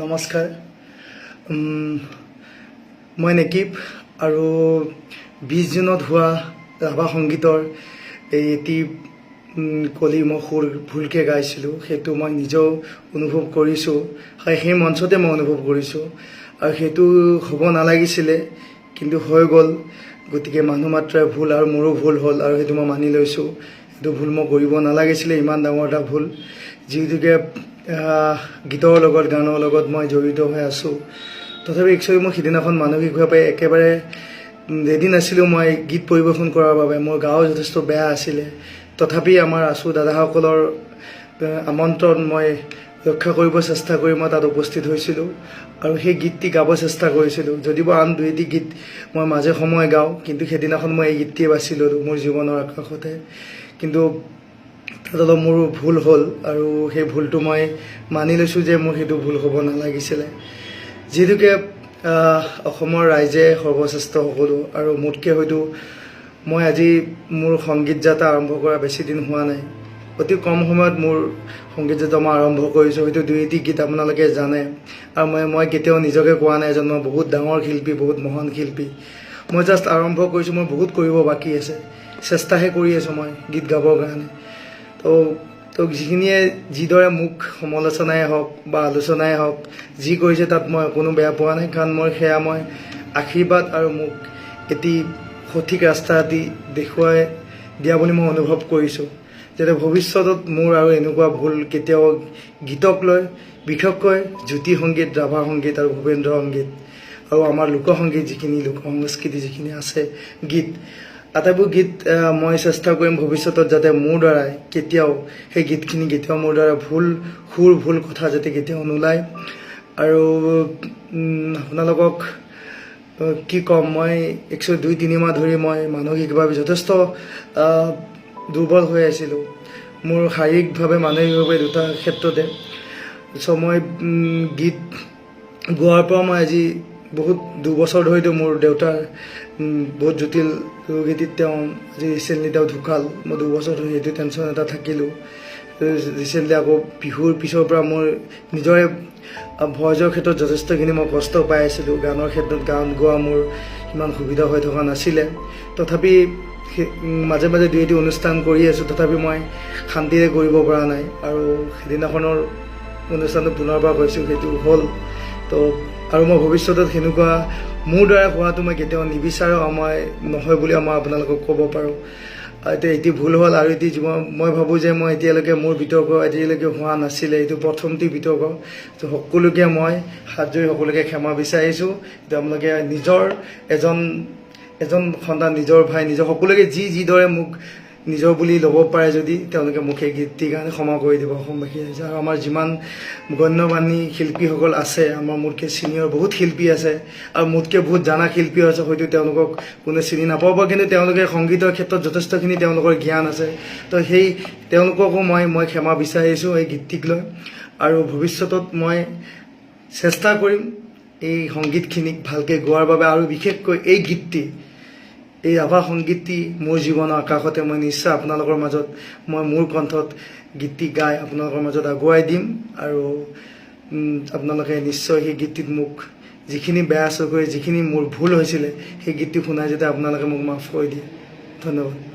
নমস্কাৰ। মই নেকিব আৰু 20 জুনত হোৱা ৰাভা সংগীতৰ এই এটি কলি মই সুৰ ভুলকৈ গাইছিলোঁ। সেইটো মই নিজেও অনুভৱ কৰিছোঁ। হয়, সেই মঞ্চতে মই অনুভৱ কৰিছোঁ আৰু সেইটো হ'ব নালাগিছিলে, কিন্তু হৈ গ'ল। গতিকে মানুহ মাত্ৰৰে ভুল আৰু মোৰো ভুল হ'ল আৰু সেইটো মই মানি লৈছোঁ। সেইটো ভুল মই কৰিব নালাগিছিলে, ইমান ডাঙৰ এটা ভুল। যিহেতুকে গীতৰ লগত, গানৰ লগত মই জড়িত হৈ আছোঁ, তথাপি একচুৱেলি মই সিদিনাখন মানসিকভাৱে একেবাৰে ৰেডি নাছিলোঁ মই গীত পৰিৱেশন কৰাৰ বাবে। মোৰ গাও যথেষ্ট বেয়া আছিলে। তথাপি আমাৰ আছু দাদাসকলৰ আমন্ত্ৰণ মই ৰক্ষা কৰিব চেষ্টা কৰি মই তাত উপস্থিত হৈছিলোঁ আৰু সেই গীতটি গাব চেষ্টা কৰিছিলোঁ। যদিও আন দুই এটি গীত মই মাজে সময়ে গাওঁ, কিন্তু সেইদিনাখন মই এই গীতটিয়ে বাছি ল'লোঁ, মোৰ জীৱনৰ আকাশতে। কিন্তু তাত অলপ মোৰ ভুল হ'ল আৰু সেই ভুলটো মই মানি লৈছোঁ যে মোৰ সেইটো ভুল হ'ব নালাগিছিলে। যিহেতুকে অসমৰ ৰাইজে সৰ্বশ্ৰেষ্ঠ সকলো আৰু মোতকৈ হয়তো, মই আজি মোৰ সংগীত যাত্ৰা আৰম্ভ কৰা বেছি দিন হোৱা নাই। অতি কম সময়ত মোৰ সংগীত যাত্ৰা মই আৰম্ভ কৰিছোঁ। হয়তো দুই এটি গীত আপোনালোকে জানে। আৰু মই কেতিয়াও নিজকে কোৱা নাই যে মই বহুত ডাঙৰ শিল্পী, বহুত মহান শিল্পী। মই জাষ্ট আৰম্ভ কৰিছোঁ, মোৰ বহুত কৰিব বাকী আছে। চেষ্টাহে কৰি আছোঁ মই গীত গাবৰ কাৰণে। তো যিখিনিয়ে যিদৰে মোক সমালোচনাই হওক বা আলোচনাই হওক, যি কৰিছে, তাত মই কোনো বেয়া পোৱা নাই। কাৰণ মই সেয়া মই আশীৰ্বাদ আৰু মোক এটি সঠিক ৰাস্তা এটি দেখুৱাই দিয়া বুলি মই অনুভৱ কৰিছোঁ, যাতে ভৱিষ্যতত মোৰ আৰু এনেকুৱা ভুল কেতিয়াও গীতক লৈ, বিশেষকৈ জ্যোতি সংগীত, ৰাভা সংগীত আৰু ভূপেন্দ্ৰ সংগীত আৰু আমাৰ লোকসংগীত যিখিনি, লোক সংস্কৃতি যিখিনি আছে গীত, আটাইবোৰ গীত মই চেষ্টা কৰিম ভৱিষ্যতত যাতে মোৰ দ্বাৰাই কেতিয়াও সেই গীতখিনি কেতিয়াও মোৰ দ্বাৰা ভুল সুৰ, ভুল কথা যাতে কেতিয়াও নোলায়। আৰু আপোনালোকক কি ক'ম, মই একচুৱেলি 2-3 মাহ ধৰি মই মানসিকভাৱে যথেষ্ট দুৰ্বল হৈ আছিলোঁ, মোৰ শাৰীৰিকভাৱে, মানসিকভাৱে দুটা ক্ষেত্ৰতে। চ' মই গীত গোৱাৰ পৰা মই আজি বহুত 2 বছৰ ধৰিতো মোৰ দেউতাৰ বহুত জটিল ৰোগ এটিত তেওঁ আজি ৰিচেণ্টলি তেওঁ ঢুকাল। মই 2 বছৰ ধৰি সেইটো টেনশ্যন এটা থাকিলোঁ। ৰিচেণ্টলি আকৌ বিহুৰ পিছৰ পৰা মোৰ নিজৰে ভইচৰ ক্ষেত্ৰত যথেষ্টখিনি মই কষ্ট পাই আছিলোঁ। গানৰ ক্ষেত্ৰত গান গোৱা মোৰ সিমান সুবিধা হৈ থকা নাছিলে। তথাপি মাজে মাজে দুই এটি অনুষ্ঠান কৰি আছোঁ, তথাপি মই শান্তিৰে কৰিব পৰা নাই। আৰু সেইদিনাখনৰ অনুষ্ঠানটো পুনৰবাৰ কৈছোঁ, সেইটো হ'ল। তো আৰু মই ভৱিষ্যতত সেনেকুৱা মোৰ দ্বাৰা হোৱাটো মই কেতিয়াও নিবিচাৰোঁ আৰু মই নহয় বুলি মই আপোনালোকক ক'ব পাৰোঁ। আৰু এতিয়া এটি ভুল হ'ল আৰু এটি জীৱন মই ভাবোঁ যে মই এতিয়ালৈকে মোৰ বিতৰ্ক এতিয়ালৈকে হোৱা নাছিলে, এইটো প্ৰথমটি বিতৰ্ক। তো সকলোকে মই হাত জুৰি সকলোকে ক্ষমা বিচাৰিছোঁ। এতিয়া আপোনালোকে নিজৰ এজন এজন সন্তান, নিজৰ ভাই, নিজৰ সকলোকে যি যিদৰে মোক নিজৰ বুলি ল'ব পাৰে যদি, তেওঁলোকে মোক সেই গীতটিৰ কাৰণে ক্ষমা কৰি দিব, অসমবাসী ৰাইজে। আৰু আমাৰ যিমান গণ্যমান্য শিল্পীসকল আছে, আমাৰ মোতকৈ ছিনিয়ৰ বহুত শিল্পী আছে আৰু মোতকৈ বহুত জানা শিল্পীও আছে। হয়তো তেওঁলোকক কোনে চিনি নাপাব, কিন্তু তেওঁলোকে সংগীতৰ ক্ষেত্ৰত যথেষ্টখিনি তেওঁলোকৰ জ্ঞান আছে। তো সেই তেওঁলোককো মই ক্ষমা বিচাৰিছোঁ এই গীতটিক লৈ। আৰু ভৱিষ্যতত মই চেষ্টা কৰিম এই সংগীতখিনিক ভালকৈ গোৱাৰ বাবে। আৰু বিশেষকৈ এই গীতটি, এই ৰাভা সংগীতটি মোৰ জীৱনৰ আকাশতে, মই নিশ্চয় আপোনালোকৰ মাজত মই মোৰ কণ্ঠত গীতটি গাই আপোনালোকৰ মাজত আগুৱাই দিম। আৰু আপোনালোকে নিশ্চয় সেই গীতটিত মোক যিখিনি বেয়া চকুৰে, যিখিনি মোৰ ভুল হৈছিলে, সেই গীতটি শুনাই যাতে আপোনালোকে মোক মাফ কৰি দিয়ে। ধন্যবাদ।